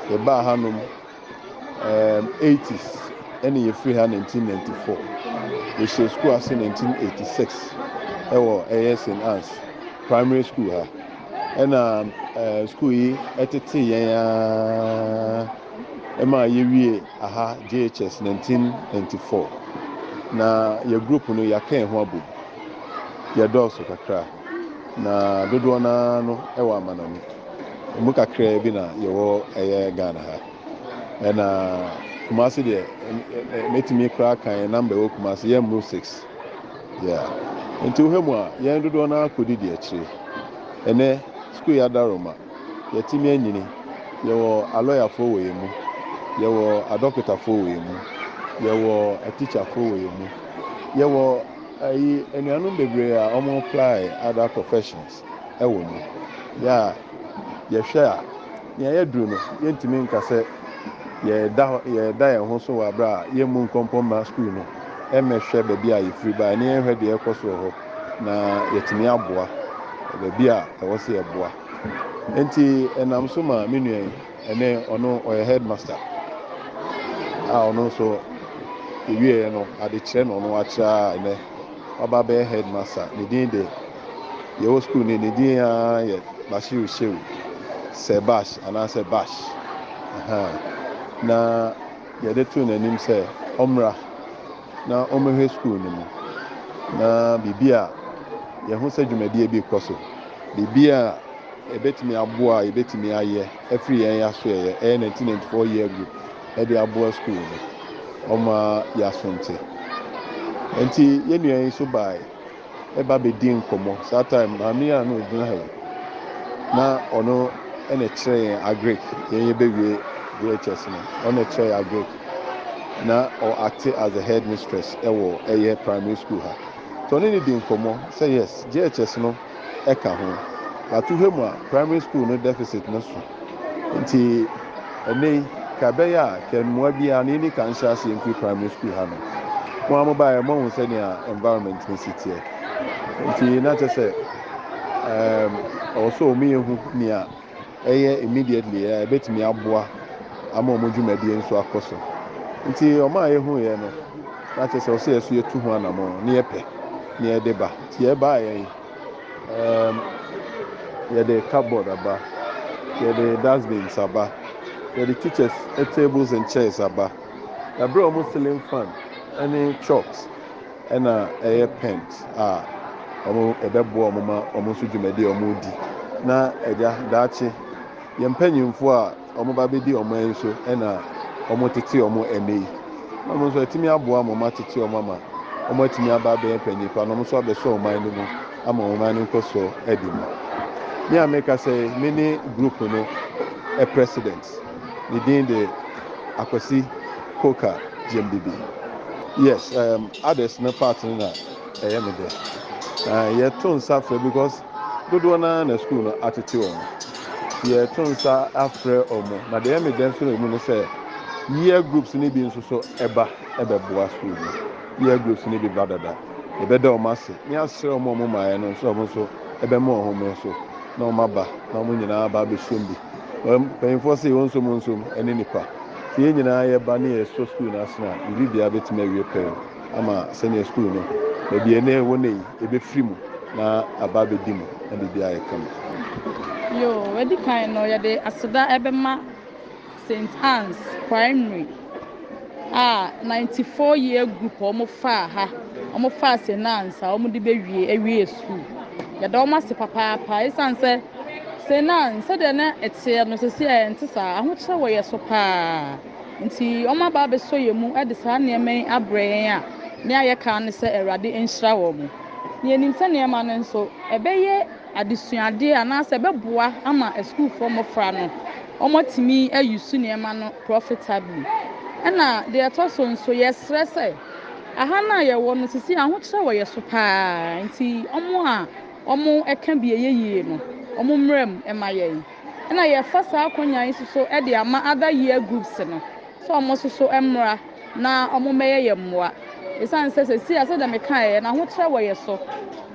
Yɛbaa hanom 80s ɛna yɛfiri ha 1994. Yɛhyɛ sukuu ase 1986 ɛwɔ ɛyɛ St. Anne's Primary School ha. Ɛna sukuu yi ɛtete yɛn ara ɛma yɛwie aha JHS 1994. Na yɛ group no yɛaka yɛn ho abom. Yɛdɔɔso kakra. Na dodoɔ naa no ɛwɔ amanɔne. Emu kakraa bi na yɛwɔ ɛyɛ Ghana ha. Ɛna Kumasi deɛ, mɛtumi koraa kan yɛn number ɛwɔ Kumasi yɛn mu six. Yeah. Nti wohwɛ mu a, yɛn dodoɔ naa kɔdidi akyire. Ɛnɛ sukuu yɛ adaroma, yɛtumi anyini. Yɛwɔ alɔyafoɔ wɔ yɛn mu, yɛwɔ adɔkotafoɔ wɔ yɛn mu, yɛwɔ atikyafoɔ wɔ yɛn mu, yɛwɔ ayi anuanom bebree a wɔn apply other professions ɛwɔ mu. Yɛ a yɛhwɛ a, nea yɛduru no, yɛntumi nka sɛ yɛda yɛn ho so wɔ abere a yɛmmu nkɔmpɔ mma sukuu no ɛmmɛhwɛ baabi a yɛfiri ba ne yɛnhwɛ deɛ ɛkɔ so wɔ hɔ na yɛtumi aboa baabi a ɛwɔ sɛ yɛboa. Nti ɛnam so ma me nua yi, ɛnɛ ɔno ɔyɛ headmaster a ɔno nso ewieɛ no, adekyerɛ na ɔno akyerɛ a ɛnɛ ɔba bɛyɛ headmaster. Ne din de yɛwɔ sukuu ne ne din ara yɛ Bashiru Shehu Sir Bash anaasɛ Bash. Na yɛde too n'anim sɛ ɔmmra na ɔmmɛhwɛ sukuu no mu na biribi a yɛho sɛ dwumadie bi kɔ so, biribi a ɛbɛtumi aboa a yɛbɛtumi ayɛ afiri yɛn aso ɛyɛ 1994 year group ɛde aboa sukuu no, ɔma yɛaso nte. Nti yɛn nua yi nso bae ɛba bɛdi nkɔmmɔ. Saa time maame a na ogyina ha yi na ɔno ɛna kyerɛ yɛn agric, yɛn yɛbɛwie JHS no, ɔno kyerɛ yɛn agric na ɔ act as a head mistress ɛwɔ ɛyɛ primary school ha. Nti ɔne ne di nkɔmmɔ sɛ yes, JHS no ɛka ho, but wohwɛ mu a, primary school no deficit no so. Nti ɛnɛ yi ka ɛbɛyɛ a ka mmoa biara no yɛni ka nhyɛ aseɛ mfiri primary school ha no. Mo a mobaeɛ, moahu sɛnea environment no si teɛ. Nti na kyerɛ sɛ ɛwɔ sɛ wɔn yɛhu nea ɛyɛ immediately a ɛbɛtumi aboa ama wɔn dwumadie nso akɔ so. Nti wɔn a yɛhu yɛ no, na kyerɛ sɛ ɔsɛ yɛ so yɛtu ho anammɔn ne yɛpɛ ne yɛde ba. Nti yɛbaa yɛn yɛde cupboard aba, yɛde dustbins aba, yɛde teachers tables and chairs aba, yɛabrɛ wɔn ceiling fan ɛne chalks ɛna ɛyɛ pens a wɔn ɛbɛboa wɔn ma wɔn nso dwumadie a wɔn di. Na ɛgya daakye yɛn mpanyinfoɔ a wɔn ba bɛdi wɔn ani so ɛna wɔn tete wɔn ɛnɛ yi na wɔn nso atumi aboa wɔn atete wɔn ama wɔn atumi aba abɛyɛ mpanyinfoɔ na wɔn nso abɛsɔ ɔman no mu ama ɔman no nkɔsoɔ adi mu. Me a meka sɛ me ne group no ɛ president, ne din de Akwasi Koka Gyembibi. Yes, others no part no na ɛyɛ me dɛ. Yɛto nsa frɛ because dodoɔ naa na school no atete wɔn. Yɛto nsa afrɛ wɔn na deɛ ɛyɛ me dɛ nso na emu no sɛ year groups no bi nso so ɛba ɛbɛboa school no. Year groups no bi ba dada. Yɛbɛda wɔn ase ne asrɛ wɔn a wɔn maaeɛ no nso, wɔn nso ɛbɛma wɔn home so na wɔn aba na wɔn nyinaa aba abɛsom bi. Mpanyinfoɔ sɛ wɔn nsom nsom ɛne nipa. Nti yɛn nyinaa yɛba ne yɛsɔ school no ase a, biribi biara bɛtumi awie pɛɛ ama sɛnea school no baabi ɛnɛ ɛwɔ ne yi ɛbɛfiri mu na aba abɛdi mu na biribi ayɛ kama. Yo, edi kan no, yɛde aseda ɛbɛma St. Anne's Primary a 94 year group a wɔn faa ha, wɔn faa St. Anne's a wɔn de bɛwie awie school. Yɛda wɔn ase papaapa esan sɛ St. Anne's sɛdeɛ na ɛteɛ no, sisi a ɛnte saa, ahokyerɛ wɔ yɛ so paa. Nti wɔn aba abɛsɔ yɛn mu de saa nneɛma yi abrɛ yɛn a, nea yɛka ne sɛ Awurade nhyira wɔn. Na yɛnim sɛ nneɛma no nso ɛbɛyɛ adesuadeɛ anaasɛ ɛbɛboa ama asukuufoɔ mmɔfra no wɔatumi ayi so nneɛma no profitably. Ɛna deɛ ɛtɔ so nso, yɛsrɛ sɛ aha no a yɛwɔ no sisi, ahokyerɛ wɔ yɛ so paa. Nti wɔn a wɔn ɛka bi ɛyɛ yie no, wɔn mmerɛ mu ɛma yɛn. Ɛna yɛfa saa akonnwa yi nso so de ama other year groups no sɛ wɔn nso so mmra na wɔn mmɛyɛ yɛn mmoa, ɛsiane sɛ sɛsi a, sɛdeɛ mekaeɛ no, ahokyerɛ wɔ yɛ so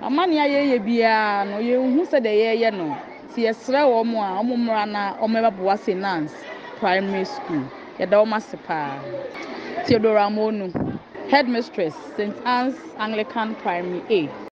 ama nea yɛyɛ biara no, yɛnhu sɛdeɛ yɛyɛ no. Nti yɛsrɛ wɔn a wɔn mmra na wɔn mmɛboa St. Anne's. Primary School. Yɛda wɔn ase paa. Theodora Monu, Headmistress, St. Anne's Anglican Primary A.